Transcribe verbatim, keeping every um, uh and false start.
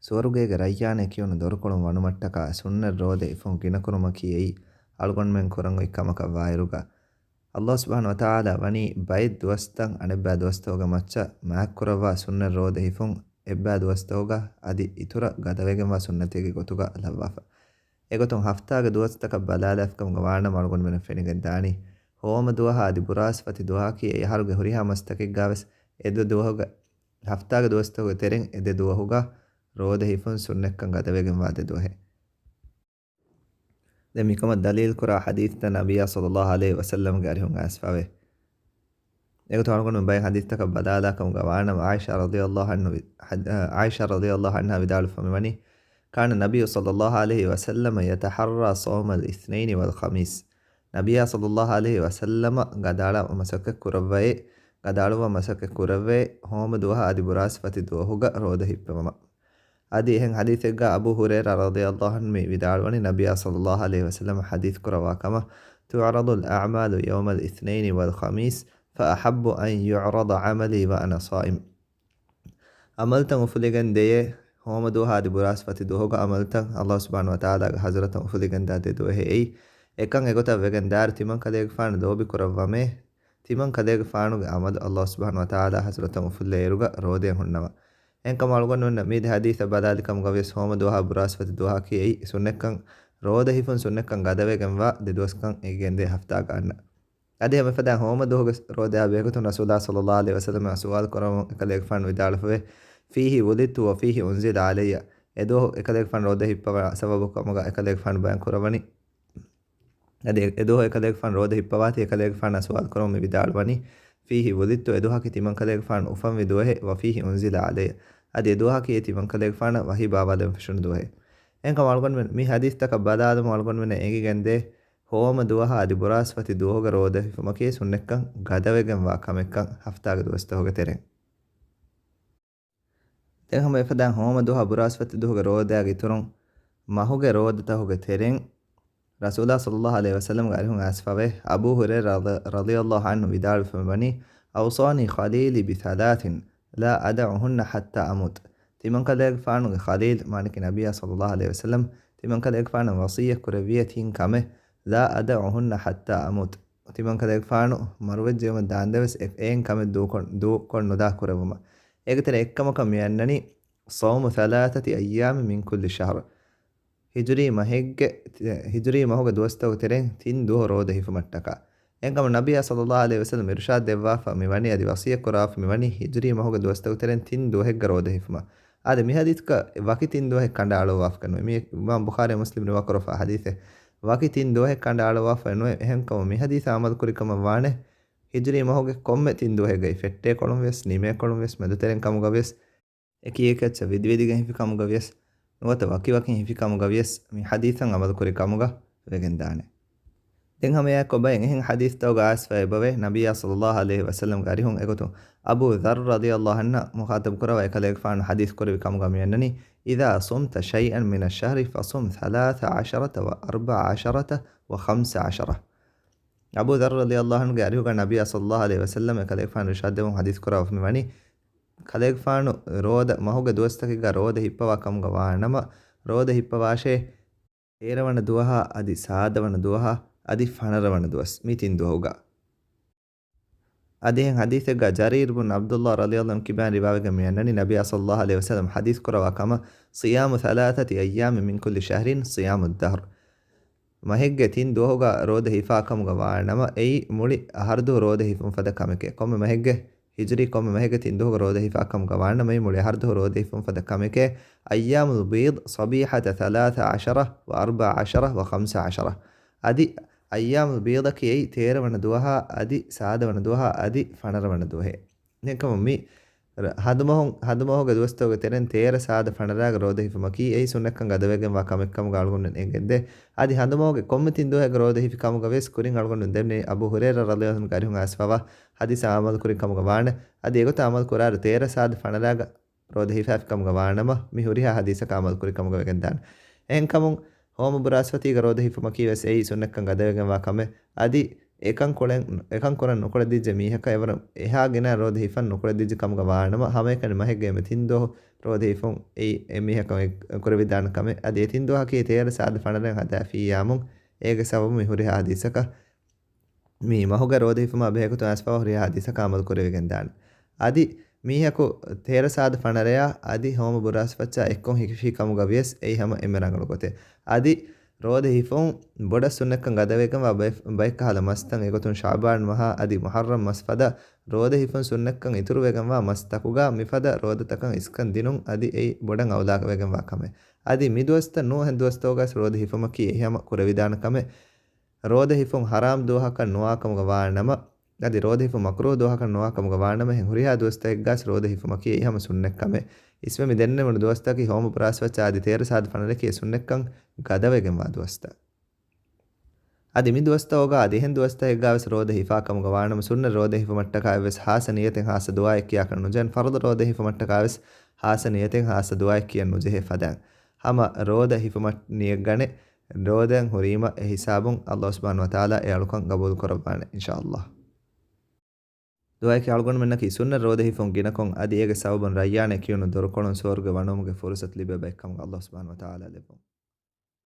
ސުވަރުގޭގެ ރައްޔާނޭ ކިޔުނު ދޮރުކޮޅުން ވަނުމަށްޓަކާ ސުންނަތް ރޯދަ ހިފުން ގިނަކުރުމަކީ އެއީ އަޅުގަނޑުމެން ކުރަން އޮތް ކަމަކަށް ވާއިރުގަ، ﷲ ސުބްޙާނަހޫ ވަތަޢާލާ ވަނީ ބައެއް ދުވަސްތައް އަނެއްބައި ދުވަސްތަކުގެ މައްޗަށް މާތްކުރައްވާ ސުންނަތް ރޯދަ ހިފުން އެއްބައި ދުވަސްތަކުގަ އަދި އިތުރަށް ގަދަވެގެންވާ ސުންނަތެއްގެ ގޮތުގަ ލައްވާފަ. އެގޮތުން ހަފްތާގެ ދުވަސްތަކަށް ބަލާލާފިކަމުގަ ވާނަމަ އަޅުގަނޑުމެންނަށް ފެނިގެން ދާނީ، ހޯމަ ދުވަހާ އަދި ބުރާސްފަތި ދުވަހަކީ އެ އަހަރުގެ ހުރިހާ މަސްތަކެއްގަވެސް އެ ދު ދުވަހުގަ، ހަފްތާގެ ދުވަސްތަކުގެ ތެރެއިން އެ ދެ ދުވަހުގަ ރޯދަ ހިފުން ސުންނަތްކަން ގަދަވެގެންވާ ދެ ދުވަހެއް. ދެން މިކަމަށް ދަލީލުކުރާ ޙަދީޘްތައް ނަބިއްޔާ ޞައްލައްލާހު ޢަލައިހި ވަސައްލަމްގެ އަރިހުން އައިސްފަވޭ. އެގޮތުން އަޅުގަނޑު ބައެއް ޙަދީޘްތަކަށް ބަލާލާކަމުގަ ވާނަމަ، ޢާއިޝާ ރަޟިޔައްލާހު ޢަންހަ ވި-، ޙަދ-، ޢާއިޝާ ރަޟިޔައްލާހު ޢަންހާ ވިދާޅުވެފަ މިވަނީ، كان النبي صلى الله عليه وسلم يتحرى صوم الاثنين والخميس. ނަބިއްޔާ ޞައްލައްލާހު ޢަލައިހި ވަސައްލަމަ ގަދައަޅާ މަސައްކަތް ކުރައްވައޭ، ގަދައަޅުއްވާ މަސައްކަތް ކުރައްވައޭ، ހޯމަ ދުވަހާ އަދި ބުރާސްފަތި ދުވަހުގަ ރޯދަ ހިއްޕެވުމަށް. އަދި އެހެން ޙަދީޘެއްގަ އަބޫ ހުރައިރާ ރަޟިޔައްލާހު ޢަންހު މި ވިދާޅުވަނީ، ނަބިއްޔާ ޞައްލައްލާހު ޢަލައިހި ވަސައްލަމަ ޙަދީޘް ކުރައްވާ ކަމަށް، تعرض الأعمال يوم الاثنين والخميس فأحب أن يعرض عملي وأنا صائم. ޢަމަލުތައް އުފުލިގެން ދެޔޭ، ހޯމަ ދުވަހާ އަދި ބުރާސްފަތި ދުވަހުގަ ޢަމަލުތައް ﷲ ސުބްޙާނަހޫ ވަތަޢާލާގެ ޙަޟްރަތަށް އުފުލިގެންދާ ދެ ދުވަހެއް އެއީ. އެކަން އެގޮތަށް ވެގެން ދާއިރު ތިމަން ކަލޭގެފާނު ލޯބި ކުރައްވަމޭ، ތިމަން ކަލޭގެފާނުގެ ޢަމަލު ﷲ ސުބްޙާނަހޫ ވަތަޢާލާ ޙަޟްރަތަށް އުފުއްލޭއިރުގަ ރޯދައެއް ހުންނަމަ. އެހެންކަމުން އަޅުގަނޑުމެންނަށް މި ދެ ޙަދީޘަށް ބަލާލި ކަމުގަ ވިޔަސް ހޯމަ ދުވަހާ ބުރާސްފަތި ދުވަހަކީ އެއީ ސުންނަތްކަން، ރޯދަ ހިފުން ސުންނަތްކަން ގަދަވެގެންވާ ދެ ދުވަސްކަން އެނގިގެންދޭ ހަފްތާގަ އަންނަ. އަދި ހަމަ އެފަދައިން ހޯމަ ދުވަހުގެ ރޯދައާ ބެހޭގޮތުން ރަސޫލާ ޞައްލައްލާހު ޢަލައިހި ވަސައްލަމަށް ސުވާލު ކުރަމުން އެކަލޭގެފާނު ވިދާޅުވެފަވޭ، فيه ولدت وفيه أنزل علي. އެ ދުވަހު އެކަލޭގެފާނު ރޯދަ ހިއްޕަވާ ސަބަބު ކަމުގަ އެކަލޭގެފާނު ބަޔާން ކުރައްވަނީ، އަދި އެ ދުވަހު އެކަލޭގެފާނު ރޯދަ ހިއްޕަވާތީ އެކަލޭގެފާނާ ސުވާލު ކުރަމުން މި ވިދާޅުވަނީ، فيه ولدت، އެ ދުވަހަކީ ތިމަން ކަލޭގެފާނު އުފަންވި ދުވަހެއް، وفيه أنزل علي، އަދި އެ ދުވަހަކީ އެ ތިމަން ކަލޭގެފާނަށް ވަޙީ ބާވާލެވެން ފެށުނު ދުވަހެއް. އެހެންކަމުން އަޅުގަނޑުމެން މި ޙަދީޘްތަކަށް ބަލާލުމުން އަޅުގަނޑުމެންނަށް އެނގިގެންދޭ، ހޯމަ ދުވަހާ އަދި ބުރާސްފަތި ދުވަހުގެ ރޯދަ ހިފުމަކީ ސުންނަތްކަން ގަދަވެގެންވާ ކަމެއްކަން ހަފްތާގެ ދުވަސްތަކުގެ ތެރެއިން. ދެން ހަމަ އެފަދައިން ހޯމަ ދުވަހާ ބުރާސްފަތި ދުވަހުގެ ރޯދައިގެ އިތުރުން މަހުގެ ރޯދަތަކުގެ ތެރެއިން ރަސޫލާ ޞައްލައްލާހު ޢަލައިހި ވަސައްލަމްގެ އަރިހުން އައިސްފަވޭ، އަބޫ ހުރައިރާ ރަ-، ރަޟިޔައްލާހު ޢަންހު ވިދާޅުވެފަ މިވަނީ، أوصاني خليلي بثلاث لا أدعهن حتى أموت. ތިމަން ކަލޭގެފާނުގެ ޚަލީލް، މާނައަކީ ނަބިއްޔާ ޞައްލައްލާހު ޢަލައިހި ވަސައްލަމް، ތިމަން ކަލޭގެފާނަށް ވަޞިއްޔަތް ކުރެއްވިޔޭ ތިން ކަމެއް، لا أدعهن حتى أموت. ތިމަން ކަލޭގެފާނު މަރުވެއްޖެއުމަށް ދާންދެން ވެސް އެ-، އެހެން ކަމެއް ދޫކޮށް-، ދޫކޮށް ނުދާ ކުރެއްވުމަށް. އޭގެ ތެރެއިން އެއްކަމަކަށް މި އަންނަނީ، صوم ثلاثة أيام من كل شهر. ހިޖުރީ މަހެއްގެ، ހިޖުރީ މަހުގެ ދުވަސްތަކުގެ ތެރެއިން ތިން ދުވަހު ރޯދަ ހިފުމަށްޓަކާ. އެހެންކަމުން ނަބިއްޔާ ޞައްލައްލާހު ޢަލައިހި ވަސައްލަމް އިރުޝާދު ދެއްވާފަ މިވަނީ އަދި ވަޞިއްޔަތް ކުރާފަ މިވަނީ ހިޖުރީ މަހުގެ ދުވަސްތަކުގެ ތެރެއިން ތިން ދުވަހެއްގަ ރޯދަ ހިފުމަށް. އާދެ، މިޙަދީޘްގަ ވަކި ތިން ދުވަހެއް ކަނޑައަޅުއްވާފަ ނުވޭ. މި އިމާމް ބުޚާރީ މުސްލިމް ރިވާކުރައްވާ ޙަދީޘެއް. ވަކި ތިން ދުވަހެއް ކަނޑައަޅުއްވާފަ ނުވޭ. އެހެންކަމުން މިޙަދީޘަށް ޢަމަލުކުރި ކަމަށް ވާނެ، ހިޖުރީ މަހުގެ ކޮންމެ ތިން ދުވަހެއްގައި ފެއްޓޭކޮޅުން ވިޔަސް، ނިމޭކޮޅުން ވިޔަސް، މެދުތެރެއިން ކަމުގަ ވިޔަސް، އެކި އެކި އެއްޗަށް ވިދިވިދިގެން ހިފި ކަމުގަ ވިޔަސް، ނުވަތަ ވަކިވަކިން ހިފި ކަމުގަ ވިޔަސް، މި ޙަދީޘަށް ޢަމަލުކުރި ކަމުގަ ވެގެންދާނެ. ދެން ހަމައެއާއެއްކޮށް ބައެއް އެހެން ޙަދީޘްތަކުގަ އައިސްފަ އެބަވޭ، ނަބިއްޔާ ޞައްލައްލާހު ޢަލައިހި ވަސައްލަމްގެ އަރިހުން އެގޮތުން އަބޫ ޛައްރު ރަޟިޔައްލާހު ޢަންހު މުޚާޠަބު ކުރައްވާ އެކަލޭގެފާނު ޙަދީޘް ކުރެއްވި ކަމުގަ މި އަންނަނީ، إذا صمت شيئا من الشهر فصم ثلاث عشرة وأربع عشرة وخمس عشرة. އަބޫ ޛައްރު ރަޟިޔައްލާހު ޢަންހުގެ އަރިހުގަ ނަބިއްޔާ ޞައްލައްލާހު ޢަލައިހި ވަސައްލަމް އެކަލޭގެފާނު އިރުޝާދު ދެއްވުން ޙަދީޘް ކުރައްވާފަ މިވަނީ، ކަލޭގެފާނު ރޯދަ، މަހުގެ ދުވަސްތަކެއްގަ ރޯދަ ހިއްޕަވާ ކަމުގަ ވާނަމަ، ރޯދަ ހިއްޕަވާށޭ، ތޭރަ ވަނަ ދުވަހާ އަދި ސާދަ ވަނަ ދުވަހާ އަދި ފަނަރަ ވަނަ ދުވަސް، މި ތިން ދުވަހުގަ. އަދި އެހެން ޙަދީޘެއްގަ ޖަރީރު ބުން ޢަބްދުﷲ ރަޟިޔައްލާހު ޢަންހު ކިބައިން ރިވާވެގެން މި އަންނަނީ، ނަބިއްޔާ ޞައްލައްލާހު ޢަލައިހި ވަސައްލަމް ޙަދީޘް ކުރައްވާ ކަމަށް، صيام ثلاثة أيام من كل شهر صيام الدهر. މަހެއްގެ ތިން ދުވަހުގަ ރޯދަ ހިފާ ކަމުގަ ވާނަމަ، އެއީ މުޅި އަހަރުދުވަހު ރޯދަ ހިފުން ފަދަ ކަމެކޭ. ކޮންމެ މަހެއްގެ، ހިޖުރީ ކޮންމެ މަހެއްގެ ތިން ދުވަހުގަ ރޯދަ ހިފާ ކަމުގަ ވާނަމަ، އެއީ މުޅި އަހަރުދުވަހު ރޯދަ ހިފުން ފަދަ ކަމެކޭ. أيام البيض صبيحة ثلاث عشرة وأربع عشرة وخمس عشرة. އަދި އައްޔާމުލް ބީޟަކީ އެއީ ތޭރަ ވަނަ ދުވަހާ އަދި ސާދަ ވަނަ ދުވަހާ އަދި ފަނަރަ ވަނަ ދުވަހެއް. އެހެންކަމުން މި ރ-، ހަނދުމަހު-، ހަނދުމަހުގެ ދުވަސްތަކުގެ ތެރެއިން ތޭރަ، ސާދަ، ފަނަރަގެ ރޯދަ ހިފުމަކީ އެއީ ސުންނަތްކަން ގަދަވެގެންވާ ކަމެއްކަމުގަ އަޅުގަނޑުމެން އެނގެންދޭ. އަދި ހަނދުމަހުގެ ކޮންމެ ތިން ދުވަހެއްގެ ރޯދަ ހިފި ކަމުގަ ވެސް ކުރިން އަޅުގަނޑު ދެންނެވި އަބޫ ހުރައިރާ ރަޟިޔަﷲ ޢަންހުގެ އަރިހުން އައިސްފަވާ ޙަދީޘަށް ޢަމަލުކުރި ކަމުގަ ވާނެ. އަދި އެގޮތަށް ޢަމަލު ކުރާއިރު ތޭރަ، ސާދަ، ފަނަރަގަ ރޯދަ ހިފާފި ކަމުގަ ވާނަމަ، މި ހުރިހާ ޙަދީޘަކާ ޢަމަލުކުރި ކަމުގަ ވެގެންދާނެ. އެހެންކަމުން، ހޯމަ ބުރާސްފަތީގަ ރޯދަ ހިފުމަކީ ވެސް އެއީ ސުންނަތްކަން ގަދަވެގެންވާ ކަމެއް. އަދި އެކަން ކުޅެން، އެކަން ކުރަން ނުކުޅެދިއްޖެ މީހަކަށް އެވަރަށް އެހާ ގިނަ ރޯދަ ހިފަން ނުކުޅެދިއްޖެ ކަމުގަ ވާނަމަ، ހަމައެކަނި މަހެއްގެ އެންމެ ތިން ދުވަހު ރޯދަ ހިފުން އެއީ އެ މީހަކަށް އެ ކުރެވިދާނެ ކަމެއް. އަދި އެ ތިން ދުވަހަކީ ތޭރަ ސާދަ ފަނަރައިން ހަދާފިއްޔާމުން. އޭގެ ސަބަބު މި ހުރިހާ ހަދީސަކަށް މި މަހުގެ ރޯދަ ހިފުމާ ބެހޭގޮތުން އައިސްފަވާ ހުރިހާ ހަދީސަކާ އަމަލު ކުރެވިގެން ދާނެ. އަދި މީހަކު ތޭރަ ސާދަ ފަނަރަޔާ އަދި ހޯމަ ބުރާސްފައްޗާ އެއްކޮށް ހިފި ކަމުގަ ވިޔަސް އެއީ ހަމަ އެންމެ ރަނގަޅު ގޮތެއް. އަދި ރޯދަ ހިފުން ބޮޑަށް ސުންނަތްކަން ގަދަވެގެންވާ ބައެއް، ބައެއްކަހަލަ މަސްތައް އެގޮތުން ޝަޢުބާން މަހާ އަދި މުޙައްރަމް މަސް ފަދަ ރޯދަ ހިފުން ސުންނަތްކަން އިތުރުވެގެންވާ މަސްތަކުގަ މިފަދަ ރޯދަތަކަށް އިސްކަން ދިނުން އަދި އެއީ ބޮޑަށް އައުލާވެގެންވާ ކަމެއް. އަދި މި ދުވަސްތައް ނޫހެން ދުވަސްތަކުގަސް ރޯދަ ހިފުމަކީ އެހަމަ ކުރެވިދާނެ ކަމެއް. ރޯދަ ހިފުން ހަރާމް ދުވަހަކަށް ނުވާކަމުގަ ވާނަމަ، އަދި ރޯދަ ހިފުން މަކްރޫހު ދުވަހަކަށް ނުވާކަމުގަ ވާނަމަ، ހެން ހުރިހާ ދުވަސްތަކެއްގަސް ރޯދަ ހިފުމަކީ އެހަމަ ސުންނަތް ކަމެއް. އިސްވެ މި ދެންނެވުނު ދުވަސްތަކީ ހޯމަ ބުރާސްފައްޗާ އަދި ތޭރަ ސާދަ ފަނަރަކީ ސުންނަތްކަން ގަދަވެގެންވާ ދުވަސްތައް. އަދި މި ދުވަސްތަކުގަ އަދި އެހެން ދުވަސްތަކެއްގަވެސް ރޯދަ ހިފާ ކަމުގަ ވާނަމަ، ސުންނަ ރޯދަ ހިފުމަށްޓަކާ އެއްވެސް ހާސަ ނިޔަތެއް ހާސަ ދުޢާއެއް ކިޔާކަށް ނުޖެހޭނެ. ފަރުޟު ރޯދަ ހިފުމަށްޓަކާވެސް ހާސަ ނިޔަތެއް ހާސަ ދުޢާއެއް ކިޔަން ނުޖެހޭ ފަދައިން. ހަމަ ރޯދަ ހިފުމަށް ނިޔަތްގަނެ، ރޯދައިން ހުރީމަ އެ ހިސާބުން ﷲ ސުބްޙާނަހޫ ވަތަޢާލާ އެ އަޅުކަން ގަބޫލު ކުރައްވާނެ، އިންޝާﷲ. ދުޢާއަކީ އަޅުގަނޑުމެންނަކީ ސުންނަ ރޯދަ ހިފުން ގިނަކޮށް، އަދި އޭގެ ސަބަބުން ރައްޔާނޭ ކިޔުނު ދޮރުކޮޅުން ސުވަރުގެ ވަނުވުމުގެ ފުރުޞަތު ލިބޭ ބައެއްކަމުގަ ﷲ ސުބްޙާނަހޫ ވަތަޢާލާ ލެއްވުން.